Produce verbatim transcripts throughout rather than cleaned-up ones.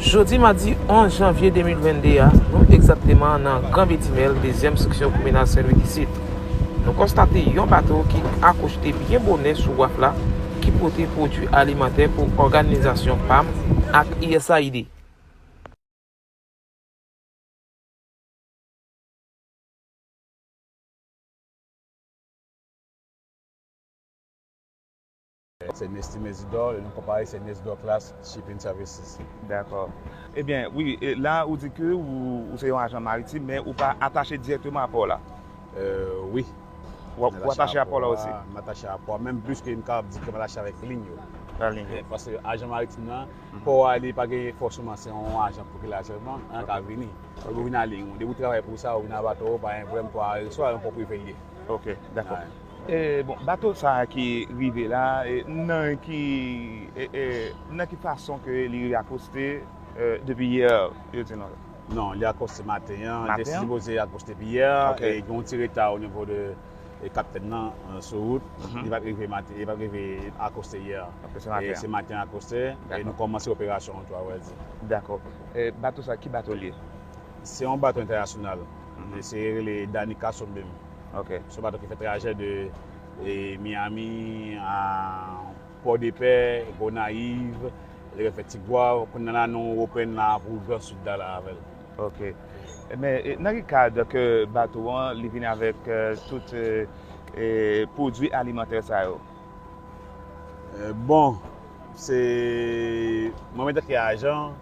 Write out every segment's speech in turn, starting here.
Jodi madi onz janvye de mil venn de a, nou egzakteman nan Gran Betimèl, dezyèm seksyon kominal Sen Lwi di Sid. Nou konstate yon bato ki akoste byen bonè sou waf la, ki pote pwodui alimantè pou òganizasyon pam ak U S A I D. Se Nesty Mesidor, le nom compagnie se Nesdor Class Shipping Services. Dakò. Ebyen, wi, e la ou di ke ou, ou se yon ajan maritim, men ou pa atache dirèkteman a pò la. Euh, wi. Ou, ou atache a pò la osi. M atache a pò, menm plis ke m kapab di ke m atache avèk liy yo. La liy yo. Paske ajan maritim nan, pò a li pa gen fòseman se yon ajan pou ki la sèlman, an ka vini. Ou vin a liy ou, depi ou travay pou sa, ou vin a bato, pa gen pwoblèm, pò a reswa, yon pò prive l ye. Ok, dakò. E, bon, bato sa a ki rive la, e, nan ki, e, e, nan ki fason ke li akoste, e, depi yè, yo di nou? Non, li akoste maten an, li te sipoze akoste depi yè, e gen yon ti reta o nivo de e kaptèn nan, e, sou wout, li pa t rive maten, li pa t rive akoste yè. E se maten akoste, e nou kòmanse operasyon an tou, a vrè di. Dakò. E bato sa, ki bato l ye? Se yon bato entènasyonal. Se rele Danica Sunbeam. Ok. Se yon bato ki fè trajè de e, Miami a Pòdepè, Gonayiv, li fè Tigwav, kounye a la nou reprann la pou Gran Sid la, la avè l. Ok. Men, e, nan ki kad ke bato an, li vin avèk, e, tout, e, e, pwodui alimantè sa yo? E, bon, se, mwen menm antanke ajan,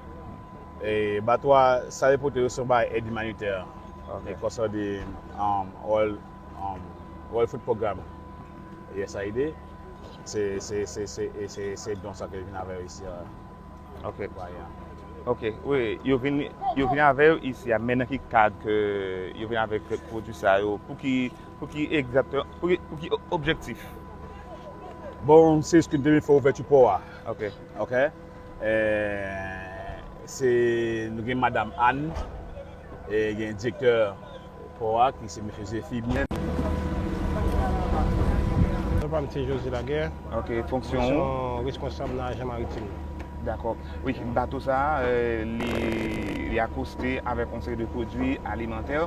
e, bato a, sa li pote yo se yon bagay èd imanitè. Ok. E konsènan de, um, World, um, World Food Program, U S A I D, se, se, se, se, e se, se don sa ke li vin avè yo isi a. Ok. Ok, wi, yo vin, yo vin avè yo isi a, men nan ki kad ke yo vin avèk pwodui sa yo? Pou ki, pou ki egzakte, pou ki, pou ki objektif? Bon, se jis ke nou te vin fè ouvèti pò a. Ok. Ok. E, se, nou gen Madanm Anne, e gen direktè pò a, ki se Mesye Zephy Bien. Non pa m se José Laguerre. Ok, fonksyon ou? Fonksyon responsab nan ajan maritim. Dakò. Wi, bato sa a, e, li, li akoste avèk yon seri de pwodui alimantè.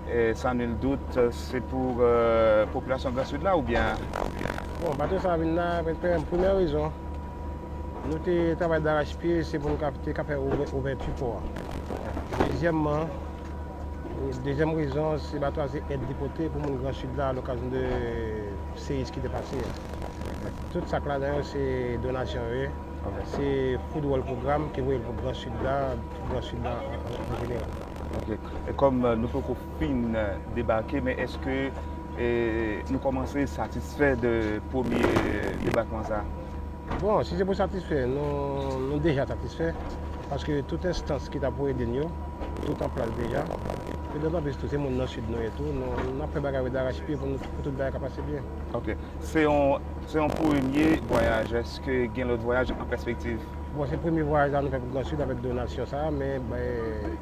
E, san nil dout, se pou, e, popilasyon Gran Sid la oubyen? Bon, bato sa a vin la, premyè rezon, nou te travay darachpye, se pou nou ka, te ka fè ouvè, ouvèti pò a. Dezyèmman, dezyèm rezon, se bato a se èd li pote pou moun Gran Sid la, alokasyon de seyis ki te pase a. Tout sa k ladan yo, se donasyon yo ye. Se Food World Program ki voye l pou Gran Sid la, Gran Sid la an, an, an jeneral. Ok. E kòm, e, nou poko fin, e, debake, men èske, e, nou kòmanse satisfè de premye, e, debakman sa a? Bon, si se pou satisfè, nou, nou deja satisfè. Paske tout enstans ki ta pou ede n yo, tout an plas deja. E dotan plis tou, se moun nan Sid nou ye tou. Nou, n ap fè bagay yo darachpye pou nou, pou tout bagay ka pase byen. Ok. Se yon, se yon premye vwayaj. Èske gen lòt vwayaj an pèspektiv? Bon, se premye vwayaj la nou fè pou Gran Sid avèk donasyon sa a, men, e,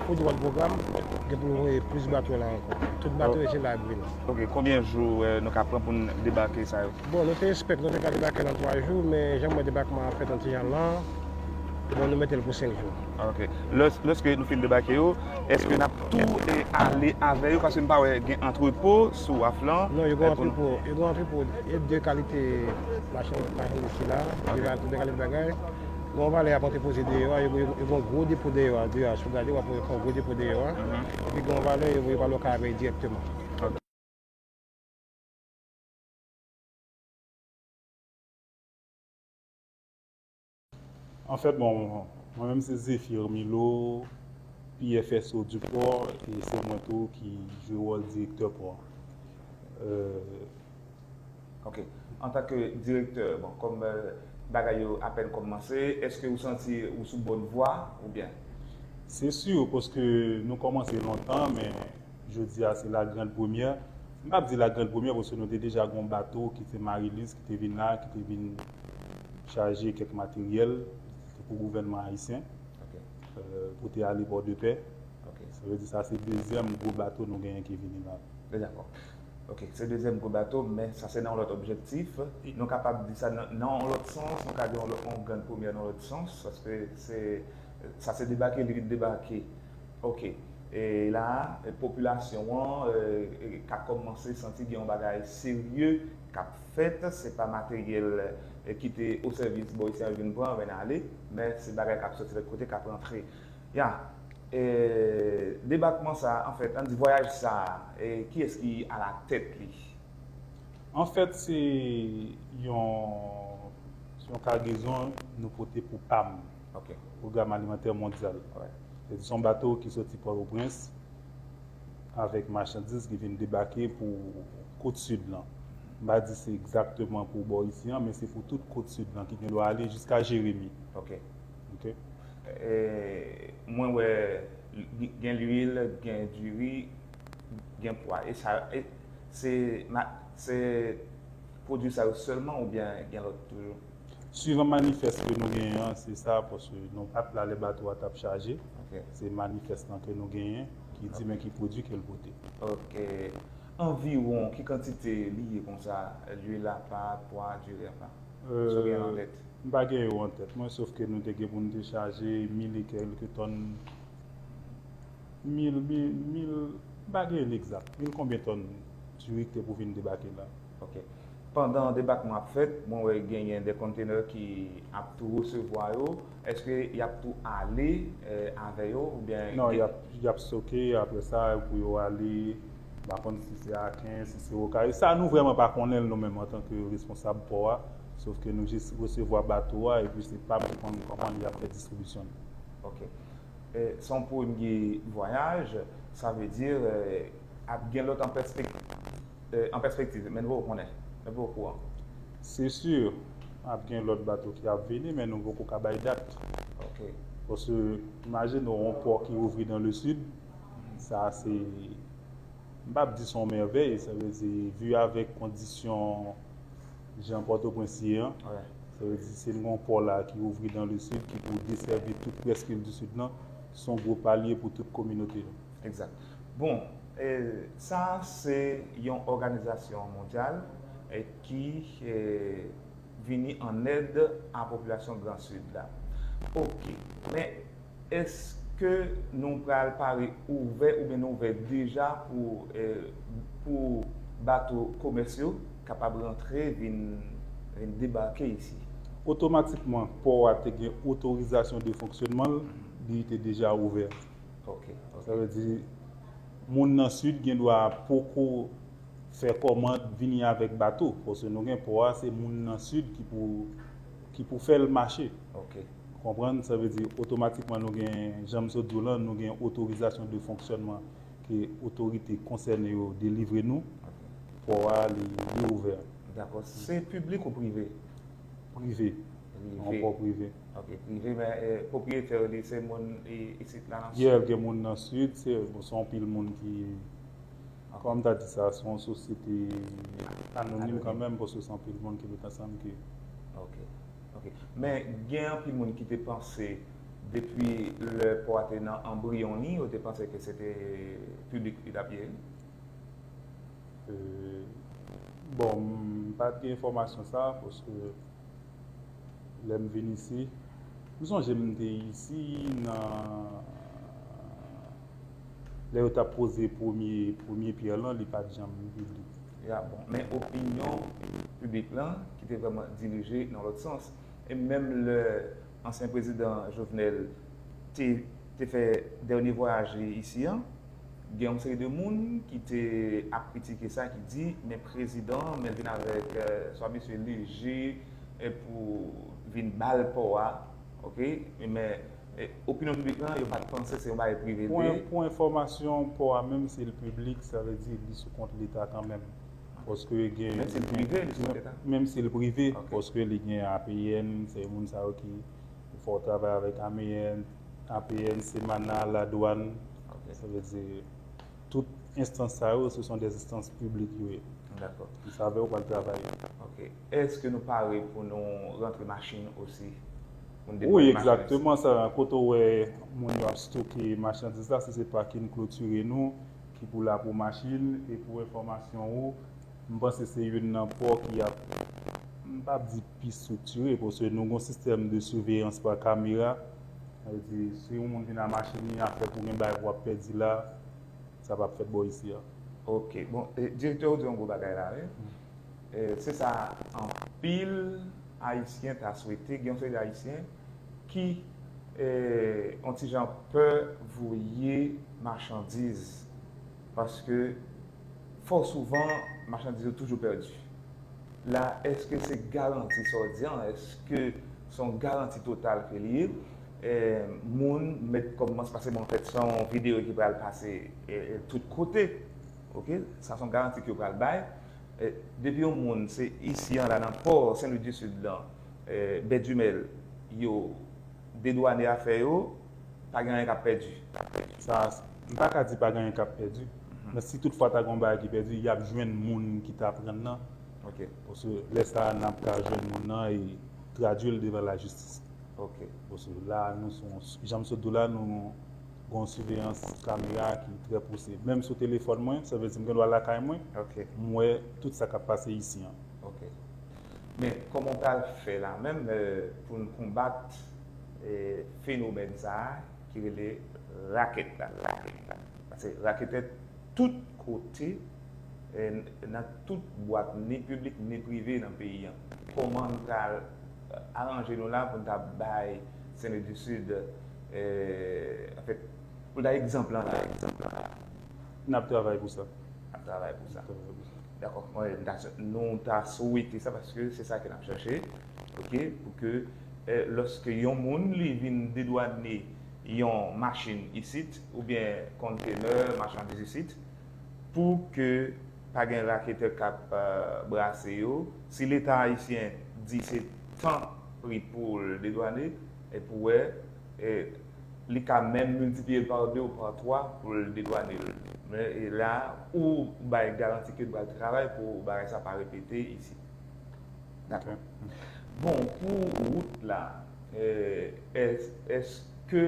Food World Program gen pou l voye plis bato la ankò. Tout bato yo se la y ap vini. Ok, konbyen jou, e, nou ka pran pou n debake sa yo? Bon, nou te espèk nou te ka debake nan twa jou, men jan m wè debakman an fèt yon ti jan lan, bon, nou mete l pou senk jou. Ok. Lè, lèske nou fin debake yo, èske n ap tou, e, ale avè yo? Paske m pa wè gen antrepo sou waf lan. Non, yo gen antrepo. Yo gen antrepo. E de kalite machandiz ki la, de kalite bagay. Gen yon valè y ap antre poze deyò a, yo, yo, yo gen yon gwo depo deyò a, deyò a, si w gade, w ap wè yon gwo depo deyò a. Epi gen yon valè yo voye pa lokal avè yo dirèkteman. Anfèt, bon, mwen menm se Zéphir Milo, P F S O du port, e se mwen tou ki jwe wòl direktè pò a. Ok. Antanke direktè, bon, kòm bagay yo apèn kòmanse, èske ou santi ou sou bòn vwa oubyen? Se si, paske nou kòmanse lontan, men jodi a se la grande première. M p ap di la grande première paske nou te deja gen yon bato ki se Marie-Lise ki te vin la, ki te vin chaje kèk materyèl pou gouvènman ayisyen pou te ale Pòdepè. Sa vle di sa se dezyèm gwo bato nou genyen ki vini la. Dakò. Ok, se dezyèm gwo bato, men sa se nan yon lòt objektif. Nou kapab di sa nan, nan yon lòt sans, nou ka di yon lòt, yon grenn premyè nan yon lòt sans, paske se, sa se debake, li vin debake. Ok, e la, e popilasyon an, e, e ka kòmanse santi gen yon bagay serye k ap fèt, se pa materyèl, e, ki te o sèvis bò isi an vin pran, vin ale, men se bagay k ap soti lòt kote, k ap rantre. Ya, e, debakman sa, anfèt, ann di vwayaj sa, e, kiyès ki alatèt li? Anfèt, se yon, se yon kagezon nou pote pou pam, Ok. Pwogram Alimantè Mondyal. Wi. Se, se yon bato ki soti Pòtoprens avèk machandiz ki vin debake pou kot sid lan. M pa di se egzakteman pou bò isi an, men se pou tout kot sid lan ki gen dwa ale jiska Jeremi. Ok. Ok. E, mwen wè gen lwil, gen diri, gen pwa. E sa, e, se, ma- se pwodui sa yo sèlman oubyen gen lòt toujou? Swivan manifès ke nou genyen an, se sa, paske nou pa t la lè bato a t ap chaje. Ok. Se manifès lan ke nou genyen, ki di men ki pwodui ke l pote. Ok. Anviwon ki kantite li ye konsa, lwil apa, pwa, diri apa? Si w gen l an tèt. M pa gen yo an tèt mwen, sof ke nou te gen pou nou te chaje mil e kèlke tòn, mil, mil, mil, m pa gen l egzak, mil konbyen tòn diri ki te pou vin debake la. Ok. Pandan debakman ap fèt, mwen wè genyen de kontenè ki ap tou resevwa yo. Èske y ap tou ale, eh, avè yo oubyen... Non, y ap, y ap stoke, apre sa, pou yo ale, m pa konn si se Aken, si se Okay. Sa, nou vrèman pa konnen l nou menm antanke responsab pò a, sof ke nou jis resevwa bato a, epi se pam ki konn kòman y ap fè distribisyon l. Ok. Eh, se yon premye vwayaj, sa vle di, eh, ap gen lòt an pèspektiv. Eh, an pèspektiv, men nou poko konnen, nou poko okouran. Se si, ap gen lòt bato ki ap vini, men nou poko ka bay dat. Ok. Paske, imajine w, yon pò ki ouvri dans le sud, sa se, m p ap di se yon mèvèy, sa vle di, vi avèk kondisyon jan Pòtoprens ye an, sa vle di, si n gen yon pò la ki ouvri dans le sud, ki pou desèvi tout prèske di sud lan, se yon gwo palye pou tout kominote yo. Egzak. Bon, e, sa se yon òganizasyon mondyal, e, ki, e, vini an èd a popilasyon Gran Sid la. Ok, men èske nou pral pare ouvè oubyen nou ouvè deja pou, e, pou bato komès yo kapab rantre vin, vin debake isi? Otomatikman, pò a te gen otorizasyon de fonksyonman l, li te deja ouvè. Ok, ok. Sa vle di, moun nan sid gen dwa poko fè kòmand vini avèk bato, paske nou gen pò a, se moun nan sid ki pou, ki pou fè l mache. Ok. Konprann? Sa vle di, otomatikman nou gen, jan m sot di w lan, nou gen otorizasyon de fonksyònman ke otorite konsène yo delivre nou. Ok. Pò a, li, li ouvè. Dakò. Se piblik ou prive? Prive. Yon pò prive. Ok, prive, men, e, pwopriyetè li se moun i-, isit la nan sid? Yeah, gen moun nan sid, se, bon, se anpil moun ki, kòman m ta di sa, se yon sosyete anonim kanmenm, paske se anpil moun ki met ansanm ki... Ok, ok. Men gen anpil moun ki te panse, depi lè pò a te nan anbriyon li, yo te panse ke se te piblik li t ap ye. E, bon, m pa t gen enfòmasyon sa, paske lè m vin isi, m sonje m te isi nan, lè yo t ap poze premye, premye pyè lan, li pa t janm piblik. Ya, bon, men opinyon piblik lan, ki te vrèman dirije nan lòt sans. E menm lè ansyen prezidan Jovenel te, te fè dènye vwayaj li isi an, gen yon seri de moun ki te ap kritike sa, ki di, men prezidan an, men l vin avèk, eh, swa mesye Leje, eh, pou vin ba l pò a, ok? Men, eh, opinyon piblik lan, yo pa t panse se yon bagay prive l te ye. Pou, pou enfòmasyon, pò a menm, si l piblik, sa vle di li sou kont Leta kanmenm. Paske gen... Menm si l prive, li sou kont Leta? Menm si l prive, ok, paske li gen A P N, se moun sa yo ki fè w travay avèk A M N, A P N, Semana, Ladwàn. Ok. Sa vle di, tout enstans sa yo, se son des instances publiques yo ye. Dakò. Ki sa vle w pral travay. Ok. Èske nou pare pou nou rantre machin osi? Pou n depoze machin osi? Wi, egzakteman sa. Kote w wè moun yo ap stoke machandiz la, si se pa ki n klotire nou, ki pou la pou machin, e pou enfòmasyon ou, m panse se youn nan pò ki ap, m p ap di pi striktire, paske nou gen yon sistèm de siveyans pa kamera. Sa vle di, si yon moun vin a machin li, afè pou gen bagay pou ap pèdi la, sa p ap fèt bò isi a. Ok, bon, e, direktè, ou di yon gwo bagay la, wi. E, se sa, anpil Ayisyen ta swete, gen yon seri Ayisyen ki e, yon ti jan pè voye machandiz. Paske fò souvan, machandiz yo toujou pèdi. La, èske se garanti sa w di an? Èske se yon garanti total ke l ye? E, moun mèt kòmans, paske bon, anfèt, se yon videyo ki pral pase e, e, tout kote. Ok? Sa se yon garanti ke yo pral bay. E, depi yon moun, se isi an la nan pò Sen Lwi di Sid lan, e, Bèdimèl, yo dedwane afè yo, pa gen anyen k ap pèdi. Sa, m pa ka di pa gen anyen k ap pèdi. Men si toutfwa ta gen yon bagay ki pèdi, y ap jwenn moun ki ta pran l nan. Ok. Paske lè sa a, n ap ka jwenn moun nan e tradui l devan lajistis. Ok. Paske la, nou se yon, jan m sot di w la, nou gen yon siveyans kamera ki trè pouse. Menm sou telefòn mwen, sa vle di m gen dwa lakay mwen, Ok. m wè tout sa k ap pase isi an. Ok. Men kòman w pral fè la menm e, pou n konbat e, fenomèn sa a ki rele rakèt la? Rakèt la. Paske raketè tout kote, e, nan tout bwat, ni piblik, ni prive nan peyi an. Kòman n pral e, aranje nou la pou n ta bay Sen Lwi di Sid, e, anfèt, pou l ta egzanp lan la? N ap travay pou sa. N ap travay pou sa. Travay pou sa. Dakò. Mwen, m ta, nou ta swete sa paske se sa ke n ap chache. Ok? Pou ke e, lòske yon moun li vin dedwane yon machin isit, oubyen kontenè, machandiz isit, pou ke pa gen raketè k ap e, brase yo. Si Leta ayisyen di se tan pri pou l dedwane, e pou wè, e, li ka menm miltipliye l pa de ou pa twa pou l dedwane l. Men e la, ou bay garanti ke l pral travay pou bagay sa pa repete isi. Dakò. Bon, pou wout la, e, èske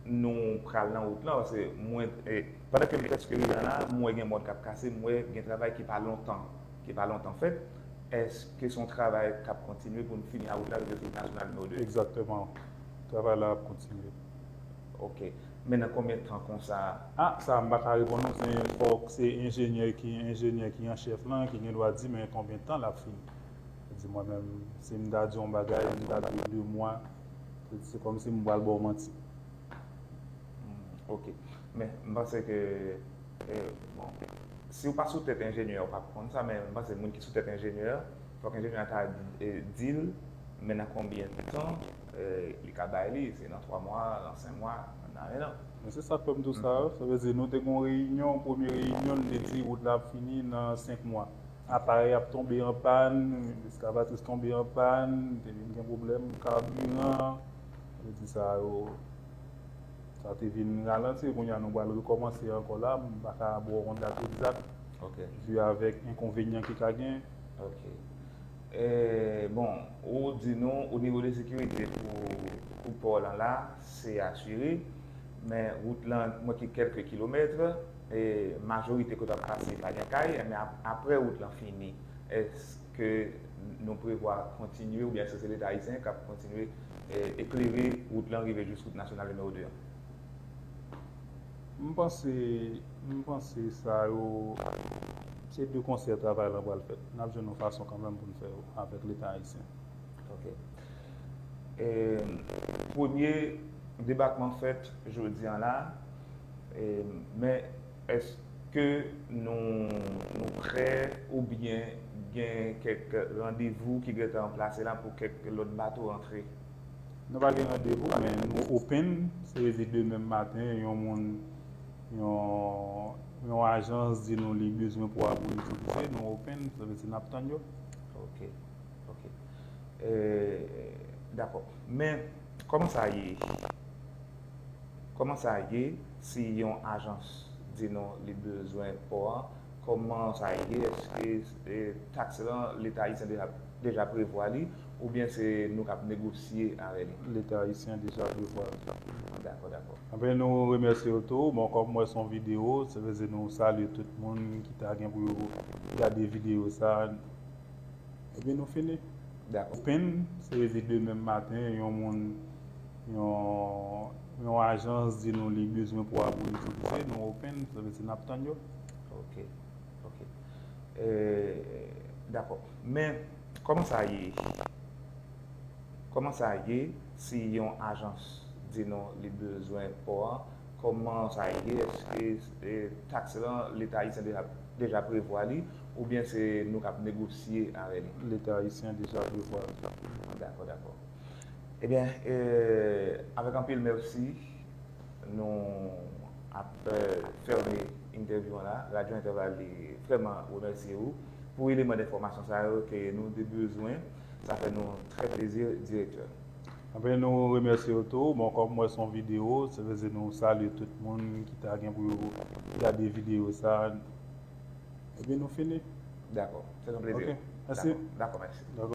nou pral nan wout lan? Paske mwen, e, pandan ke m prèske rive la, m wè gen mòn k ap kase, m wè gen travay ki pa lontan, ki pa lontan fèt. Èske se yon travay k ap kontinye pou n fini a wout la rive sou nasyonal nimewo de? Egzakteman. Travay la ap kontinye. Ok. Men nan konbyen tan konsa? Ah, sa m pa ka reponn ou, se fòk se enjenyè ki enjenyè ki an chèf lan ki gen dwa di men konbyen tan l ap fini. Di mwen menm, si m ta di yon bagay, m ta di w de mwa, se kòmsi m pral ba w manti. Hmm, ok. Men m panse ke e, bon, si w pa sou tèt enjenyè, w p ap konn sa, men m panse moun ki sou tèt enjenyè, fòk enjenyè a ta e, di l men nan konbyen tan e, li ka bay li, se nan twa mwa, nan senk mwa, nan en an. Men se sa k fè m di w sa, sa vle di nou te gen yon reyinyon, premye reyinyon, nou te di wout la ap fini nan senk mwa. Aparèy ap tonbe an pàn, eskavatris tonbe an pàn, te vin gen pwoblèm kabiran, sa vle di sa yo, sa te vin ralanti, kounye a nou pral rekòmanse ankò la, m pa ka ba w yon dat egzak, Ok. vi avèk enkonvenyan ki ka gen. Ok. E, bon, ou di nou, o nivo de sekirite pou, pou pò lan la, se asire, men wout lan, mwen ki kèlke kilomèt, e majorite kote w ap pase pa gen kay, men ap, apre wout lan fini, èske nou prevwa kontinye, oubyen èske se Leta ayisyen k ap kontinye e, eklere wout lan rive jis wout nasyonal nimewo de an? M panse, m panse sa yo, se de konsè travay lan pral fèt. N ap jwenn yon fason kanmenm pou n fè yo avèk Leta ayisyen. Ok. E, premye debakman fèt jodi an la, e, men èske nou, nou prè oubyen gen kèk randevou ki gentan plase la pou kèk lòt bato rantre? Nou pa gen randevou, men nou open. Se vle di demen maten, yon moun, yon, yon ajans di nou li bezwen pò a pou l itilize, nou open, sa vle di n ap tann yo. Ok, ok. E, dakò. Men, kòman sa ye? Kòman sa ye si yon ajans di nou li bezwen pò a? Kòman sa ye? Èske e, taks lan, Leta ayisyen deja, deja prevwa li? oubyen se nou k ap negosye avè li? Leta ayisyen deja prevwa l. Dakò, dakò. Anben, nou remèsye w tou. Bon, kòm m wè se yon videyo, se vle di nou salye tout moun ki ta gen pou yo gade videyo sa. Ebyen, nou fini. Dakò. Open, se vle di demen maten, yon moun, yon, yon ajans di nou li bezwen pou abolitifye, nou open, se vle di n ap tann yo. Ok, ok. E, dakò. Men, kòman sa ye? Kòman sa ye si yon ajans di nou li bezwen pò a? Kòman sa ye? Èske e, taks lan, Leta ayisyen deja, deja prevwa li, oubyen se nou k ap negosye avè li? Leta ayisyen deja prevwa l. Dakò, dakò. Ebyen, e, avèk anpil mèsi, nou ap e, fèmen entèvyou an la. Radyo Entèval li vrèman remèsye ou pou eleman d enfòmasyon sa yo ke nou te bezwen. Sa fè nou trè plezi, direktè. Anben, nou remèsye w tou. Bon, kòm m wè se yon videyo, se vle di nou salye tout moun ki ta gen pou yo gade videyo sa. Ebyen, nou fini. Dakò. Se yon plezi. Ok, mèsi. Dakò, mèsi.